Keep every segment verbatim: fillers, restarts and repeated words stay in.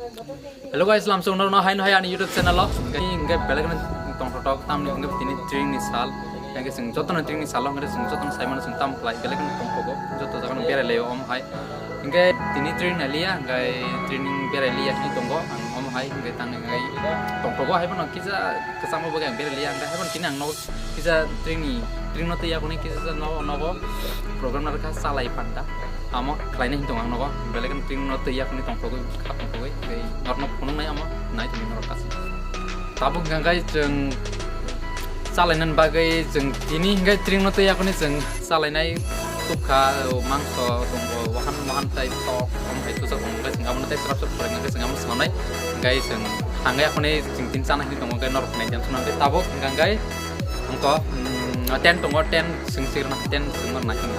Hello guys, lamsong norno haino hai ani YouTube channel o. Hingke, hingke belai kheno tongthok tok, tamni hingke tini train ni sal. Hingke chwng jotono train ni sal o, hingke chwng jotono sai mano chwng tam khlai, belai kheno tongthogo, joto jaga no berai lai o omo hai. Hingke tini train nai liya, hingke train berai liya hwnwi tongo ang omo hai, hingke tang hingke tongthogo hai bono kisa kwchangma bo ang berai liya, hingke hai bono tini ang nogo kisa train ni, train no twi yakuni kisa nogo, nogo program no rwkha chalai panda. Amo khlaina hini tongo ang nogo, belai kheno twi no twi yakni tongthogwi, kha tongthogwi, tei norokno phunuknai amo nai tongwi norok kaisa. Tabuk hwnkha khe chwng chalainani bagwi chwng tini hwnkhe twi no twi yakni chwng chalainai tukha, o mangso tongo, wahan wahan tei tok, omo hai tusa tongo, hwnkhe chwng abono tei swrap swrap khwlaina hwnkhe chwng abono swlamnai, hwnkhe chwng thangwi yakni chwng tini chana hini tongo, hwnkhe norok naidi ang swnamdi. Tabuk hwnkha khe wngkha, mm, tent tongo, tent chwng sirna, tent chwng norok naising.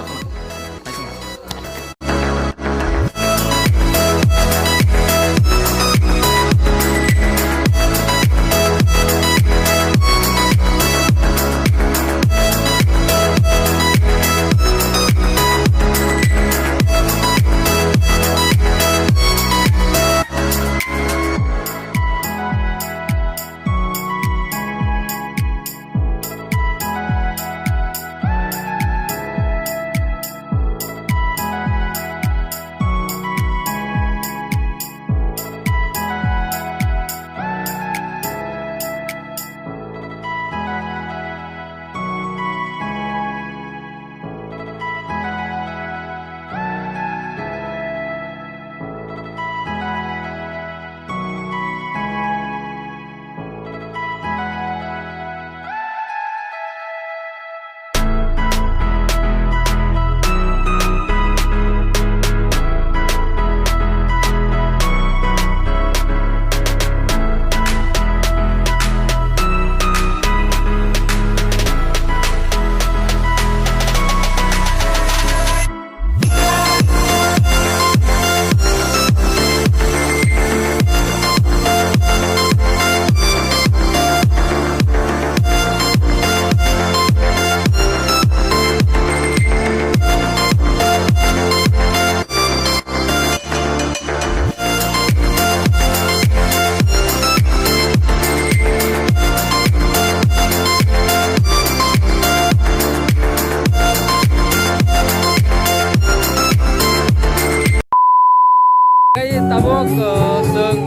Tei tabuk, uh, chwng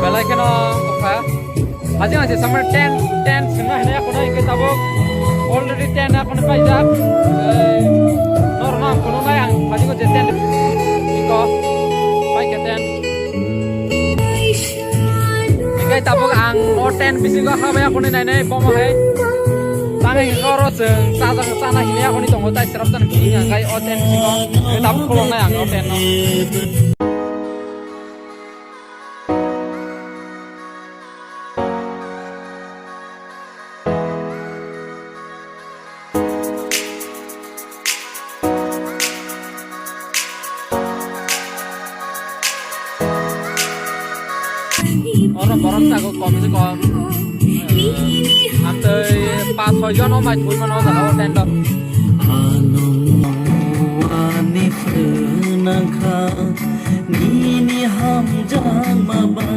belai kheno wngkha. Ajang ajang samar tent, tent swnna hinwi akheno hingke tabuk already tent akheno paijak. Ei, norokno ang phunuknai ang phajigo je tent iko paikha tent. Hingke tabuk ang o tent bisingo habai akhonwi nainai bomo hai. Tangwi hingke oro chwng chajak chana hinwi akhonwi tongo tai srap jani kiring ang kai o tent bisingo. Hingke tabuk khulumnai ang o tent no. Oro borok sago kom se kom. Amtwi pas soi jon o mai thwi mano o jaga o tent o. Anung ani phrwnangkha. Nini hamjakma bai.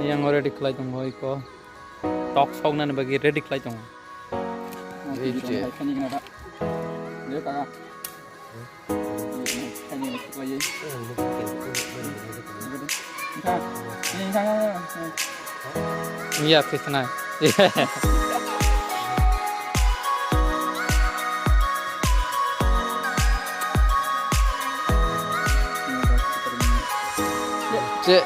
Yang ready khlai tongo iko. Tok soknani bagwi ready khlai tongo. Ready. Iya, fitnah. Iya. Hmm?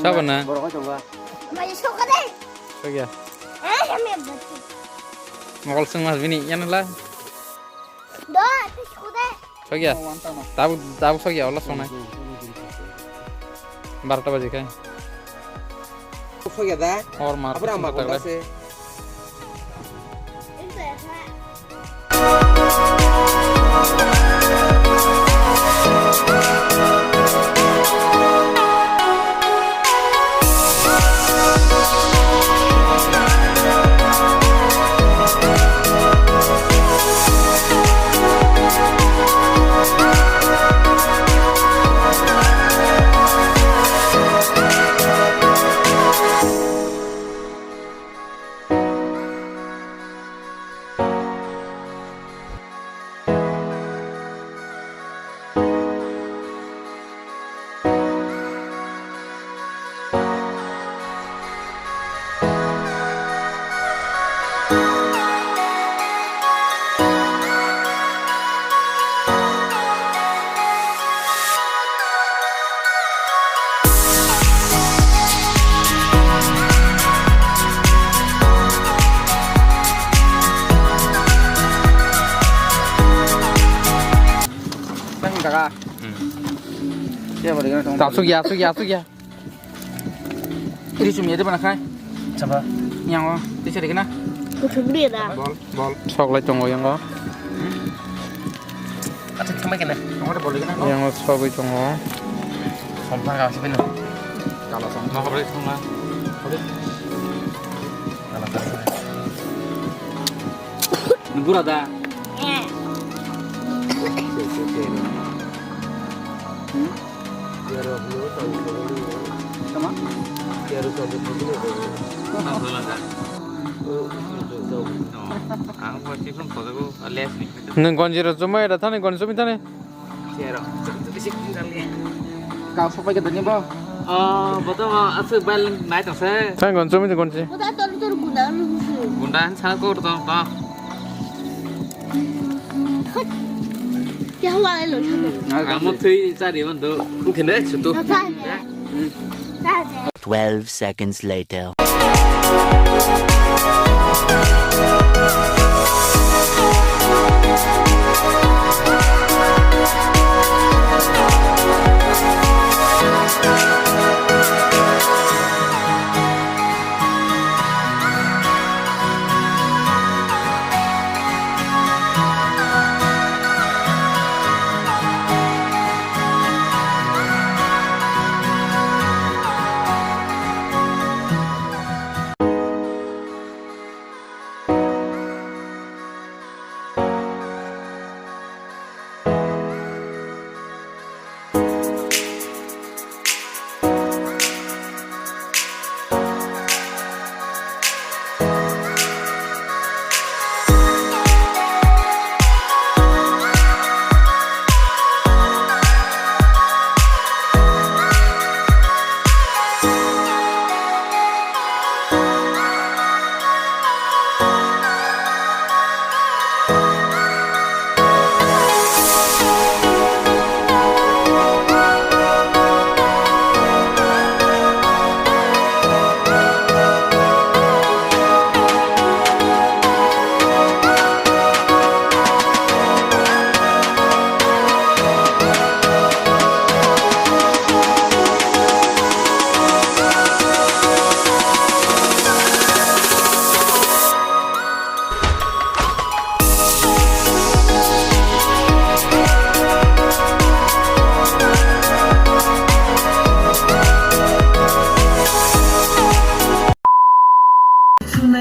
Sabo na? Sokya. Mokol sung mas bini, yan la. Sokya. Tabuk, tabuk sokya, ola sonai. Barota baji khai. Sokya da? Or mar. Abra ma tagle. Tang jaga. Hmm. Siya bari kana tong. Asuk ya, asuk ya, asuk ya. Iri sum ya, di mana khai? Saba. Yang o, di sini kena. Kuchuk dia dah. Bol, bol. Sok lai tongo yang o. Acha, thumai kena. Yang o sok lai tongo. Sompar ka sipin. Kalau sompar. Mau kau beri thumai. Kalau sompar. Bura da. Nwng gonji rw chumui da thani, gonji chumui thani. Kau sok pai khe tani bo? Oh, bo to aswk bel nai tong se. Thang gon chumi gon se. Bo ta tor tor gunda lu se. Gunda han sa ko to to. Kya hua lo chalo. Ang mo thui chari man do. Khene chutu. Twelve seconds later.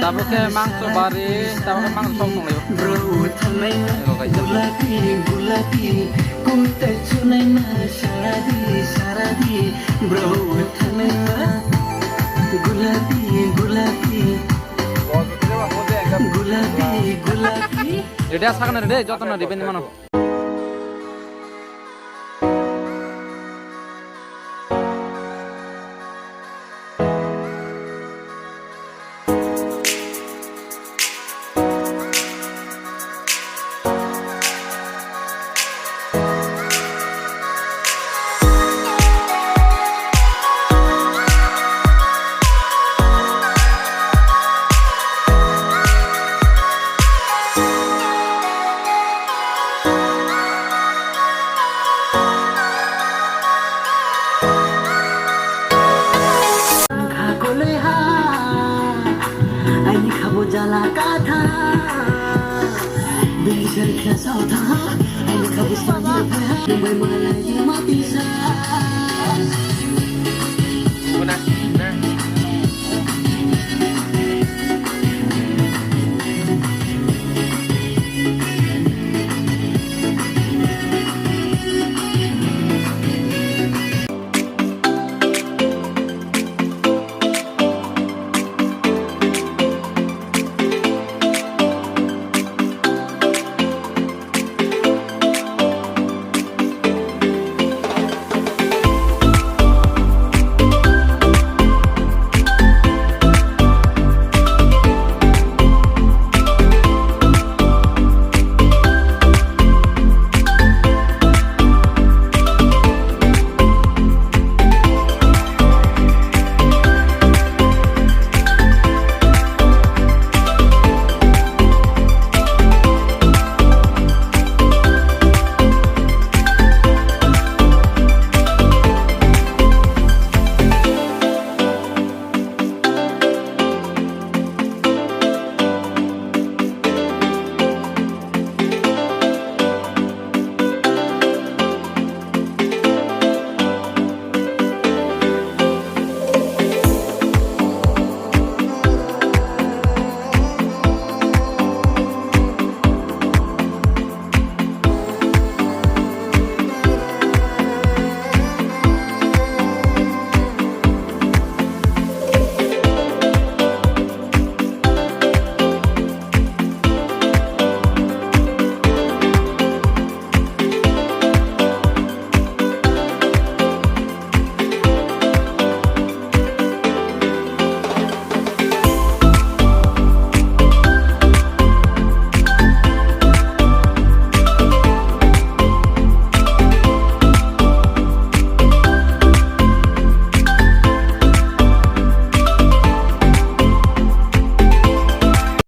Tabuk khe mangso bari, tabuk khe mangso tong tong laio. Bro, thangnai na. Ego kaisa. Gulapi, gulapi, kutai chunai na, saradi, saradi. Bro, thangnai na. Gulapi, gulapi. Ready, sakna ready, jotono ready mano.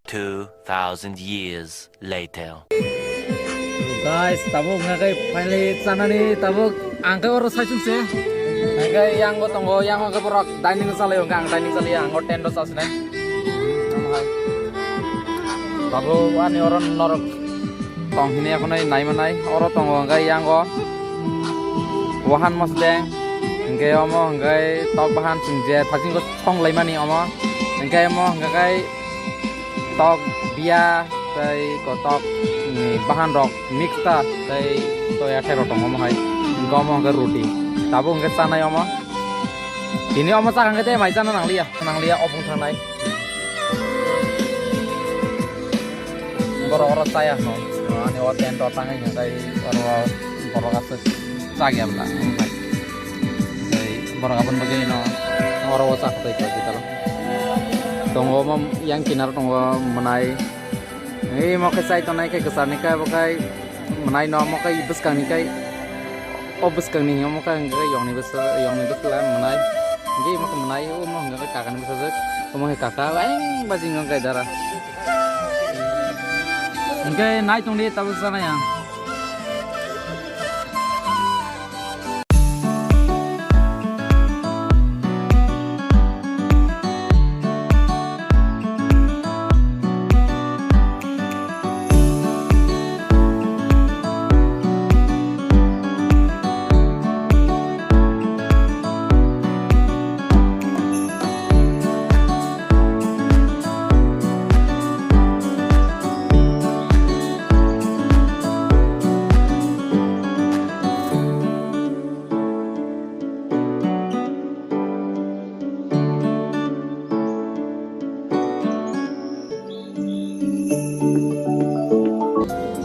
Two thousand years later. Guys, tabuk hwnka khe finally chanani tabuk ang khe oro saisung se. Hwnka khe yango tongo, yango khe borok dining chalai hwnka ang dining chalai ang o tent o chasinai. Tabuk ani oro norok tong hini ekhonai naimanai oro tongo hwnka khe yango wahan mosleng hwnkhe omo hwnkhe tok bahan chwng je thachingko song laimani omo hwnkhe omo hwnkhe khe tok bia tei kotok ni bahan rok mix ta tei toya khe rw tongo omo hai hwnkhe omo hwnkhe roti tabuk hwnkhe chanai omo tini omo chakha hwnkhe tei mai chana nangliya nangliya opung thangnai borok oro chaya hwno ani o tent o tangwi hwnkhe oro borok aswk chakya bwla omo hai tei borok aboni bagwi no oro o chakha tei khlai talo. Tongo omo yang kinaro tongo mwnai. Ei omo khe chai tongnai khe kwcharni khe abo khai mwnai no omo khai bwskangni khai o bwskangni omo khai hwnkhe yongni bwsla yongni bwsla mwnai. Hwnkhe omo khe mwnai omo hwnkhe kakani bwsajwk omo khe kaka ayang bajingo khai dara. Hwnkhe nai tongdi tabuk chanai ang.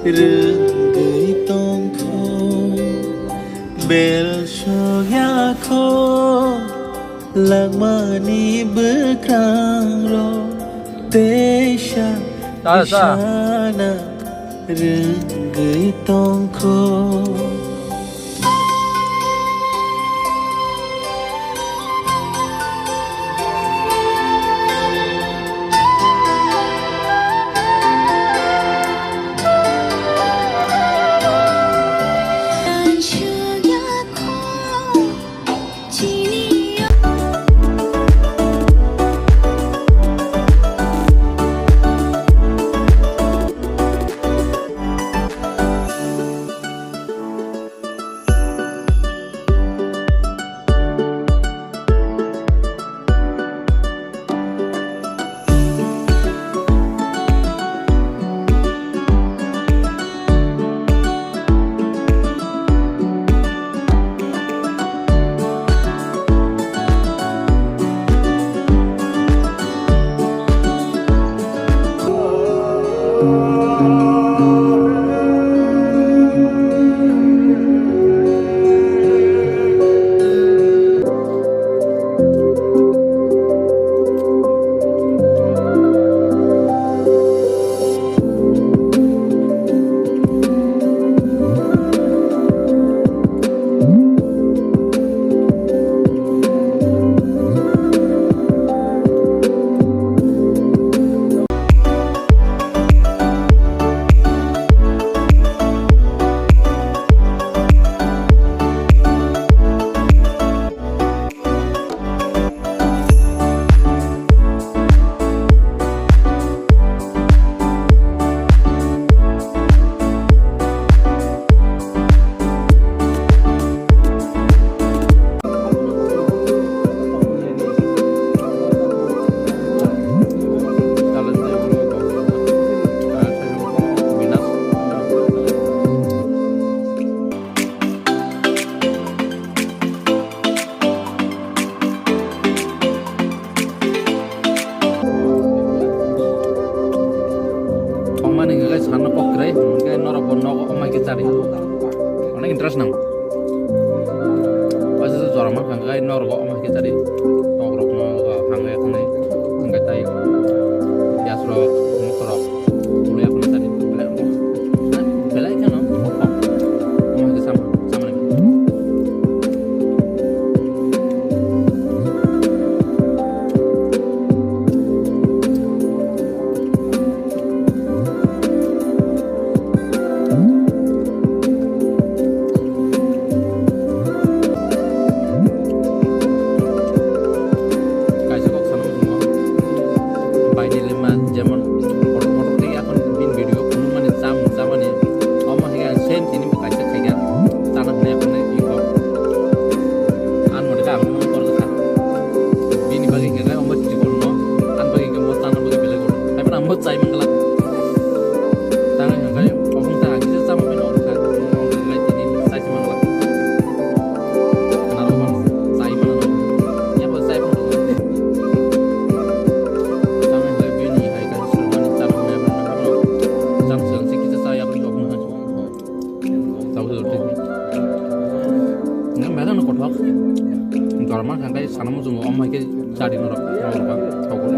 Rwngwi tongkho, bel soyakho, langmani bwkrangrok teisa Tara, tara. Sana rwngwi tongkho. Tongmani hwnkhe sanno kok kwrwi, hwnkhe norokbo nogo omo hai khe chadi. Onek interest nang. Waisa se jora mankha hwnkhe norokbo omo hai khe chadi. Nokrokno hangya thangwi hwnkhe tai gas rok, motor rok. Belai kheno. Kaisa kok sana muchungo. Baini lema jemon kotor kotor tei akhon bini video phunukmani chamung chamani. Omo hai khe same tini bo kaisa khaikha. Chana hwnwi akhon iko. An mode khe ang mung kor kha. Bini bagwi khe omo chikorno. An bagwi khe mo chana bagwi belai kotor. Hai phano ang bo chai mangla. Tang hai khe obung ta kisa chama phano obung kha. Omo khe tini chai mangla. Sana muchungo omo hai khe chadi norok, norok ba, thokol.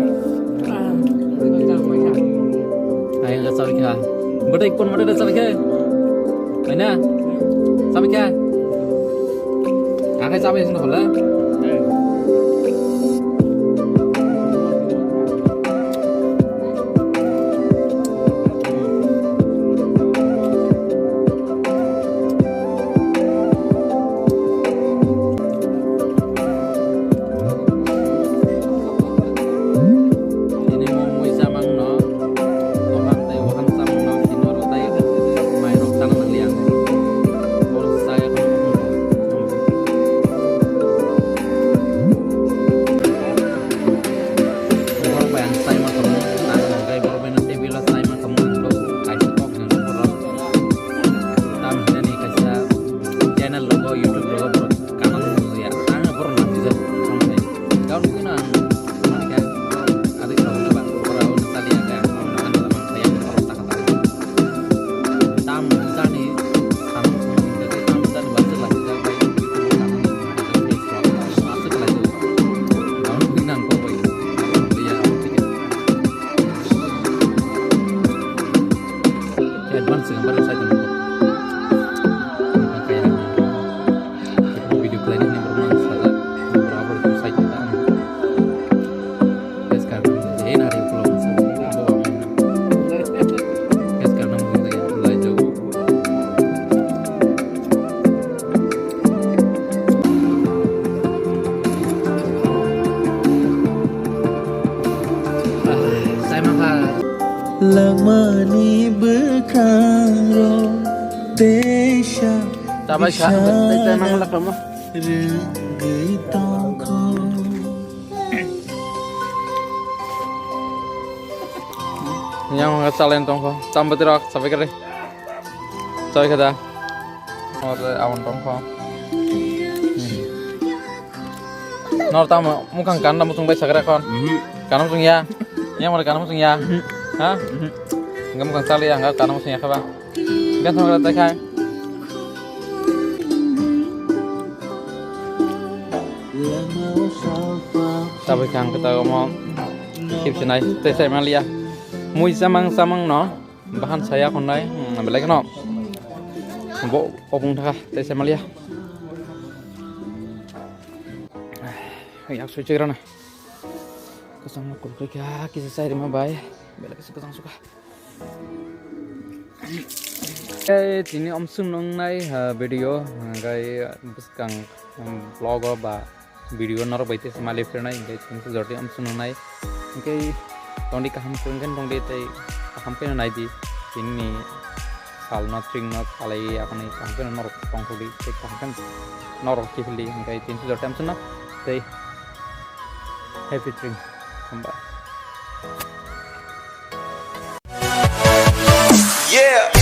Ai, ang chabai kha. Bwtwi, kon bwtwi chabai kha? Hai na? Chabai kha? Ang khe chabai sini hole. Nini mungwi chamangno, dokan tei wahan chamangno kino rw tei mairok chana nang liya. Borok chaya kheno. Lamani bwkhangrok teisa Tabai kha, tei tei mang lakamo. Rwgwi tongkho. Yang mga chalen tongkho, tambatirok, sabai kare. Sabai kada. Ore awan tongkho. Hmm. Nor tamo mukhang kanna muchung bai sagra kon. Mhm. Kanna muchung ya. Yang mare kanna muchung ya. Mhm. Ha? Mhm. Enggak mukhang chali ya, enggak kanna muchung ya kaba. Enggak sama kata kai. Sabai kang kita mau kip sinai teh saya malia. Mui samang samang no. Bahan saya konai, hmm, belai no. Bo opung thaka, tei se malia. Yak sui chigra na. Kasang no kulkri kya, kisa sai rima bai. Belai kisa kasang suka. Eh, tini omsung nongnai, ha, video, ha, gai, buskang, hmm, vlog o ba video norok bai tei se mali phirnai, hingke tini se jordi amsung nai. Hingke tongdi kaham se wngkhe tongdi tei kaham khe naidi. Tini salno tringno salai aboni kaham khe norok tongthokdi tei kaham khe norok kiphildi. Hingke tini se jordi amsung no tei happy tring. Hambai. Yeah.